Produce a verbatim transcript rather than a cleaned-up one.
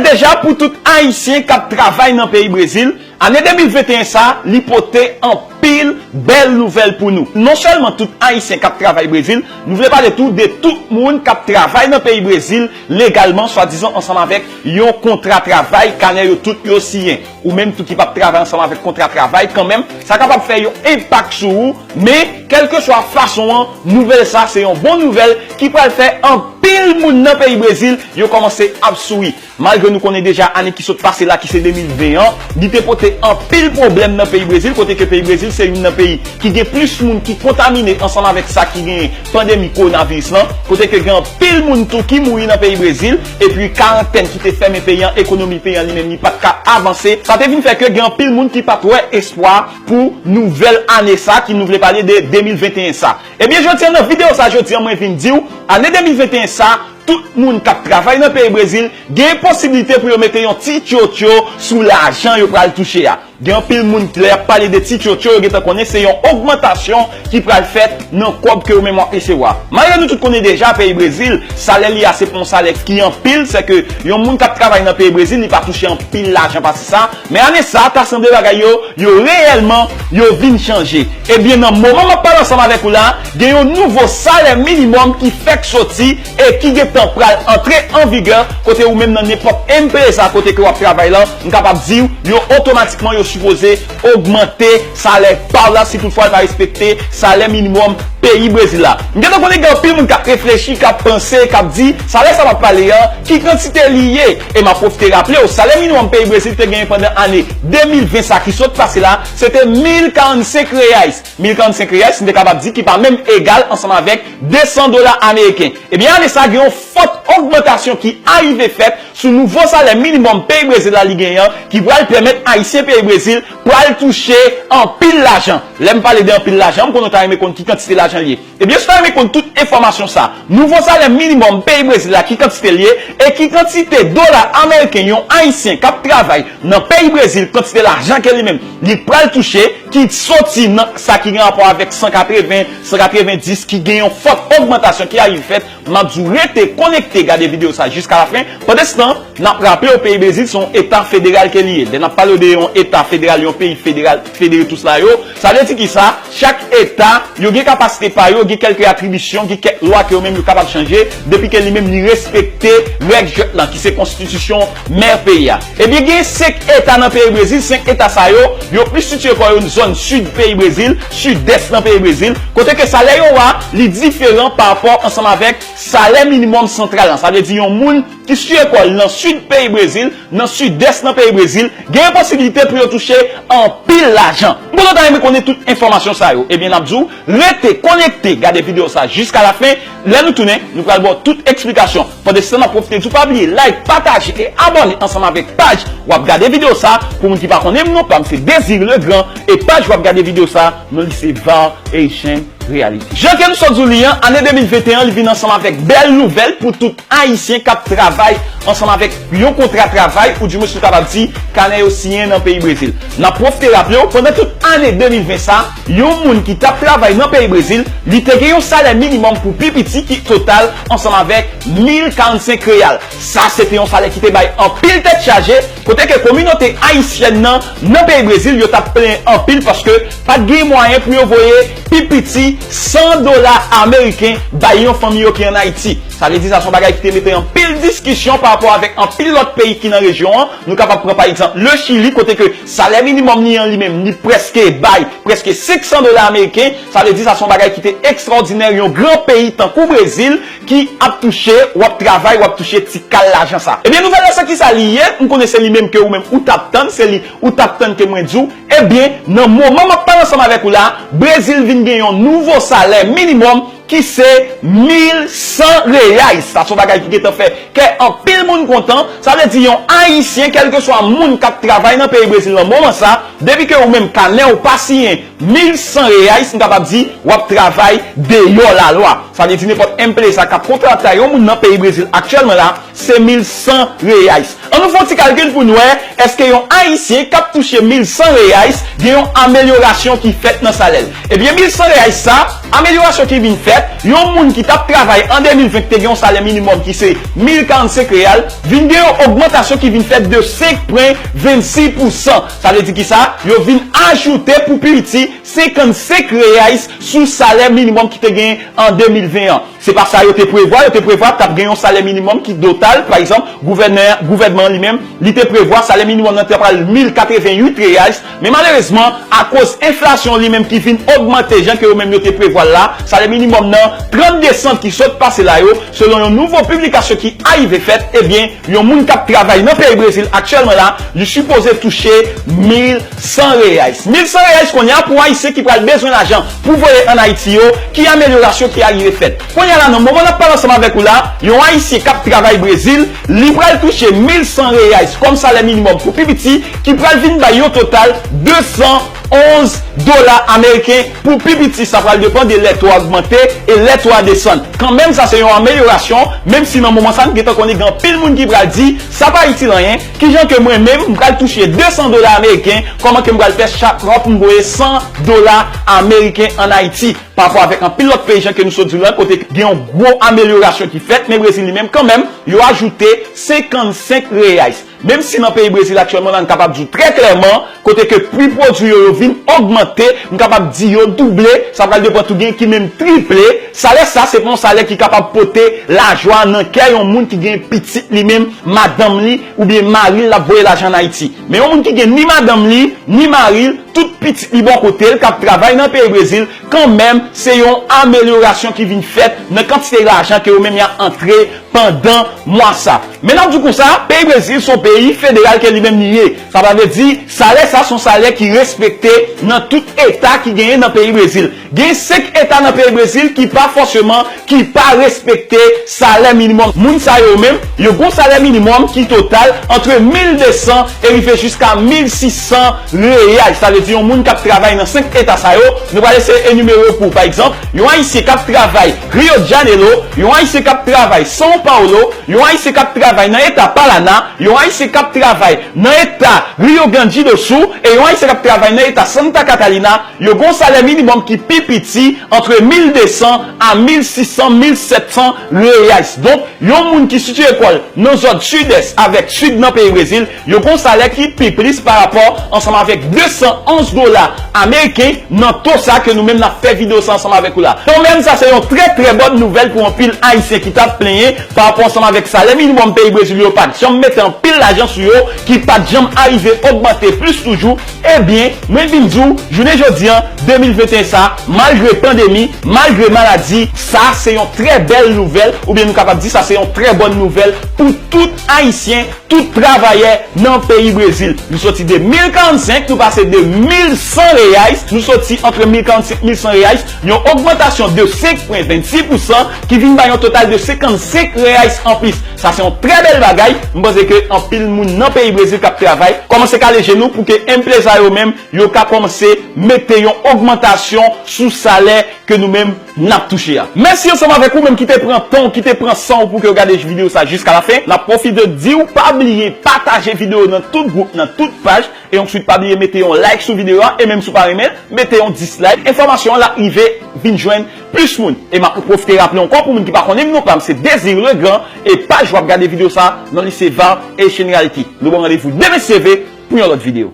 Deja, pou tout Ayisyen k ap travay nan peyi Brezil, ane de mil venteyen sa, li pote anpil bèl nouvèl pou nou. Non sèlman tout Ayisyen k ap travay Brezil, nou vle pale tou de tout moun k ap travay nan peyi Brezil legalman, swadizan ansanm avèk yon kontra travay, kanè yo tout yo siyen. Ou menm tou ki p ap travay ansanm avèk kontra travay, kanmenm, sa kapab fè yon enpak sou ou, men kèlkeswa fason an, nouvèl sa se yon bon nouvèl ki pral fè anpil moun nan peyi Brezil yo kòmanse ap souri. Malgre nou konnen deja ane ki sot pase la, ki se de mil ven an, li te pote anpil pwoblèm nan peyi Brezil, kote ke peyi Brezil se youn nan peyi ki gen plis moun ki kontamine ansanm avèk sa ki genyen pandemi kowonaviris lan, kote ke gen anpil moun tou ki mouri nan peyi Brezil, epi karantèn ki te fèmen peyi an, ekonomi peyi an li menm li pa t ka avanse. Sa te vin fè ke gen anpil moun ki pa t wè espwa pou nouvèl ane sa ki nou vle pale de de mil venteyen sa. Ebyen, jodi an, nan videyo sa, jodi an, mwen vin di w, ane de mil venteyen sa, tout moun k ap travay nan peyi Brezil gen posiblite pou yo mete yon ti tchotcho sou lajan yo pral touche a. Gen anpil moun, lè y ap pale de ti tchotcho, yo gentan konnen se yon ogmantasyon ki pral fèt nan kòb ke yo menm w ap resevwa. Malgre nou tout konnen deja, peyi Brezil, salè li a se pa yon salè ki anpil, sèke yon moun k ap travay nan peyi Brezil, li pa touche anpil lajan pase sa, men ane sa, ta sanble bagay yo, yo reyèlman, yo vin chanje. Ebyen, nan moman m ap pale ansanm avèk ou la, gen yon nouvo salè minimòm ki fèk soti e ki gentan pral antre an vigè, kote ou menm nan nenpòt enpresa kote ke w ap travay lan, m kapab di w, yo otomatikman yo sipoze ogmante salè pa w la si toutfwa l pa respekte salè minimòm peyi Brezil la. M gentan konnen gen anpil moun k ap reflechi, k ap panse, k ap di, salè sa m ap pale an, ki kantite li ye? E m ap pwofite raple w, salè minimòm peyi Brezil te genyen pandan ane de mil ven sa ki sot pase la, se te mil karannsenk reais. Mil karannsenk reais, m te kapab di ki pa menm egal ansanm avèk de san dola ameriken. Ebyen, ane sa, gen yon fòt ogmantasyon ki arive fèt sou nouvo salè minimòm peyi Brezil la li genyen an, ki pral pèmèt Ayisyen peyi Brezil pral touche anpil lajan. Lè m pale de anpil lajan, m konnen w ta renmen konn ki kantite lajan l ye. Ebyen, si w ta renmen konn tout enfòmasyon sa, nouvo salè minimòm peyi Brezil la, ki kantite l ye, e ki kantite dola ameriken yon Ayisyen k ap travay nan peyi Brezil, kantite lajan ke li menm li pral touche, ki soti nan sa ki gen rapò avèk san katreven, san katrevendis, ki gen yon fòt ogmantasyon ki arive fèt, m ap di w rete konekte, gade videyo sa jiska lafen. Pandanstan, n ap raple w, peyi Brezil se yon eta federal ke li ye. Lè n ap pale w de yon eta federal, yon peyi federal, federe tout sila yo, sa vle di ki sa? Chak eta, yo gen kapasite pa yo, gen kèlke atribisyon, gen kèk lwa ke yo menm yo kapab chanje, depi ke li menm li respekte règ jwèt lan, ki se konstitisyon mè peyi a. Ebyen, gen senk eta nan peyi Brezil, senk eta sa yo, yo plis sitiye kò yo zòn sid peyi Brezil, sidès nan peyi Brezil, kote ke salè yo a, li diferan pa rapò ansanm avèk salè minimòm santral lan. Sa vle di yon moun ki sitiye kò l nan sid peyi Brezil, nan sidès nan peyi Brezil, gen posiblite pou yo touche anpil lajan. M konnen w ta renmen konnen tout enfòmasyon sa yo. Ebyen, n ap di w, rete konekte, gade videyo sa jiska lafen. Lè nou tounen, nou pral ba w tout eksplikasyon. Pandanstan, n ap pwofite di w pa bliye like, pataje e abòne ansanm avèk paj w ap gade videyo sa. Pou moun ki pa konnen m non, pa m se Désiré Legrand e paj w ap gade videyo sa, non li se Var Haitian Reality. Jan ke m sot di w li an, ane de mil venteyen an, li vin ansanm avèk bèl nouvèl pou tout Ayisyen k ap travay ansanm avèk yon kontra travay, oudimwens nou kapab di, kanè yo siyen nan peyi Brezil. N ap pwofite raple w, pandan tout ane de mil ven sa, yon moun ki t ap travay nan peyi Brezil, li te gen yon salè minimòm pou pi piti ki total ansanm avèk mil karannsenk reyal. Sa se te yon salè ki te bay anpil tèt chaje, kote ke kominote ayisyèn nan, nan peyi Brezil, yo t ap plenyen anpil paske pa t gen mwayen pou yo voye pi piti san dola ameriken bay yon fanmi yo ki ann Ayiti. Sa vle di sa se yon bagay ki te mete anpil diskisyon pa rapò avèk anpil lòt peyi ki nan rejyon an. Nou kapab pran pa egzanp le Chili, kote ke salè minimòm li an li menm, li prèske bay prèske senk san dola ameriken. Sa vle di sa se yon bagay ki te ekstwòdinè, yon gran peyi tankou Brezil ki ap touche, w ap travay, w ap touche ti kal lajan sa. Ebyen, nouvèl la se kisa li ye? M konnen se li menm ke ou menm ou t ap tann, se li ou t ap tann ke mwen di w. Ebyen, nan moman m ap pale ansanm avèk ou la, Brezil vin gen yon nouvo salè minimòm ki se mil san reais. Sa se yon bagay ki gentan fè kè anpil moun kontan. Sa vle di yon Ayisyen, kèlkeswa moun k ap travay nan peyi Brezil nan moman sa, depi ke ou menm kanè w pa siyen mil san reais, m kapab di w ap travay deyò lalwa. Sa vle di nenpòt enpresa k ap kontrata yon moun nan peyi Brezil aktyèlman la, se mil san reais. Nou fè yon ti kalkil pou n wè, èske yon Ayisyen k ap touche mil san reais gen yon amelyorasyon ki fèt nan salè l? Ebyen, mil san reais sa, amelyorasyon ki vin fèt, yon moun ki t ap travay an de mil ven ki te gen yon salè minimòm ki se mil karannsenk real, vin gen yon ogmantasyon ki vin fèt de senk pwen vennsis pousan. Sa vle di ki sa? Yo vin ajoute pou pi piti senkannsenk reais sou salè minimòm ki te gen an de mil ven an. Se pa sa yo te prevwa, yo te prevwa t ap gen yon salè minimòm ki total, pa egzanp, gouvènè, gouvènman an li menm, li te prevwa salè minimòm nan te pral mil katreventuit reais, men malerezman, akoz enflasyon li menm ki vin ogmante jan ke yo menm yo te prevwa l la, salè minimòm nan, trann desanm ki sot pase la yo, selon yon nouvo piblikasyon ki arive fèt, ebyen, yon moun k ap travay nan peyi Brezil aktyèlman la, li sipoze touche mil san reais. Mil san reais kounye a pou Ayisyen ki pral bezwen lajan pou voye ann Ayiti yo, ki amelyorasyon ki arive fèt. Kounye a la, nan moman n ap pale ansanm avèk ou la, yon Ayisyen k ap travay Brezil, li pral touche mil san reais kòm salè minimòm pou pi piti, ki pral vin bay yon total de san onz dola ameriken pou pi piti. Sa pral depann de lè to a ogmante e lè to a desann. Kanmenm, sa se yon amelyorasyon, menm si nan moman sa, n gentan konnen gen anpil moun ki pral di, sa pa itil anyen, kijan ke mwen menm, m pral touche de san dola ameriken, kòman ke m pral fè chak mwa pou m voye san dola ameriken ann Ayiti? Pa rapò avèk anpil lòt peyi, jan ke nou sot di w la, kote gen yon gwo amelyorasyon ki fèt, men Brezil li menm, kanmenm, yo ajoute senkannsenk reais. Menm si nan peyi Brezil aktyèlman la, n kapab di w trè klèman, kote ke pri pwodui yo, yo vin ogmante, n kapab di yo double, sa pral depann tou gen ki menm triple. Salè sa, se pa yon salè ki kapab pote lajwa nan kè yon moun ki gen pitit li menm, madanm li, oubyen mari l, l ap voye lajan ann Ayiti. Men yon moun ki gen ni madanm li, ni mari l, tout pitit li bò kote l k ap travay nan peyi Brezil, kanmenm, se yon amelyorasyon ki vin fèt nan kantite lajan ke yo menm y a antre pandan mwa sa. Men n ap di w konsa, peyi Brezil se yon peyi federal ke li menm li ye. Sa vle di, salè sa se yon salè ki respekte nan tout eta ki genyen nan peyi Brezil. Gen senk eta nan peyi Brezil ki pa fòseman, ki pa respekte salè minimòm. Moun sa yo menm, yo gon salè minimòm ki total antre mil de san e rive jiska mil sis san real. Sa vle di yon moun k ap travay nan senk eta sa yo, nou pral eseye enimere yo pou, pa egzanp, yon Ayisyen k ap travay Rio de Janeiro, yon Ayisyen k ap travay São Paulo, yon Ayisyen k ap travay nan eta Paraná, yon Ayisyen k ap travay nan eta Rio Grande do Sul, e yon Ayisyen k ap travay nan eta Santa Catarina, yo gon salè minimòm ki pi piti antre mil de san a mil sis san, mil sèt san reais. Donk, yon moun ki sitiye kò l nan zòn sidès avèk sid nan peyi Brezil, yo gon salè ki pi plis pa rapò ansanm avèk de san onz dola ameriken nan to sa ke nou menm n ap fè videyo sa ansanm avèk ou la. Kanmenm, sa se yon trè, trè bòn nouvèl pou anpil Ayisyen ki t ap plenyen pa rapò ansanm avèk salè minimòm peyi Brezil yo pa t janm mete anpil lajan sou yo, ki pa t janm arive ogmante plis toujou. Ebyen, mwen vin di w, jounen jodi a, de mil venteyen sa, malgre pandemi, malgre maladi, sa se yon trè bèl nouvèl, oubyen nou kapab di sa se yon trè bòn nouvèl pou tout Ayisyen, tout travayè nan peyi Brezil. Nou soti de mil karannsenk, nou pase de mil san reais, nou soti antre mil karannsenk, mil san reais, yon ogmantasyon de senk pwen vennsis pousan ki vin bay yon total de senkannsenk reais anplis. Sa se yon trè bèl bagay. M panse ke anpil moun nan peyi Brezil k ap travay kòmanse kale je nou pou ke empleza yo menm, yo ka kòmanse mete yon ogmantasyon sou salè ke nou menm n ap touche a. Mèsi ansanm avèk ou menm ki te pran tan w, ki te pran san w pou ke w gade videyo sa jiska lafen. N ap pwofite di w, pa bliye pataje videyo nan tout gwoup, nan tout paj, e answit pa bliye mete yon like sou videyo a, e menm si w pa renmen l, mete yon dislike. Enfòmasyon an l ap rive vin jwenn plis moun. E m ap pwofite raple ankò pou moun ki pa konnen m, non pa m se Désir Legrand, e paj w ap gade videyo sa, non li se Var Haitian Reality. Nou ba w randevou demen si Dye vle pou yon lòt videyo.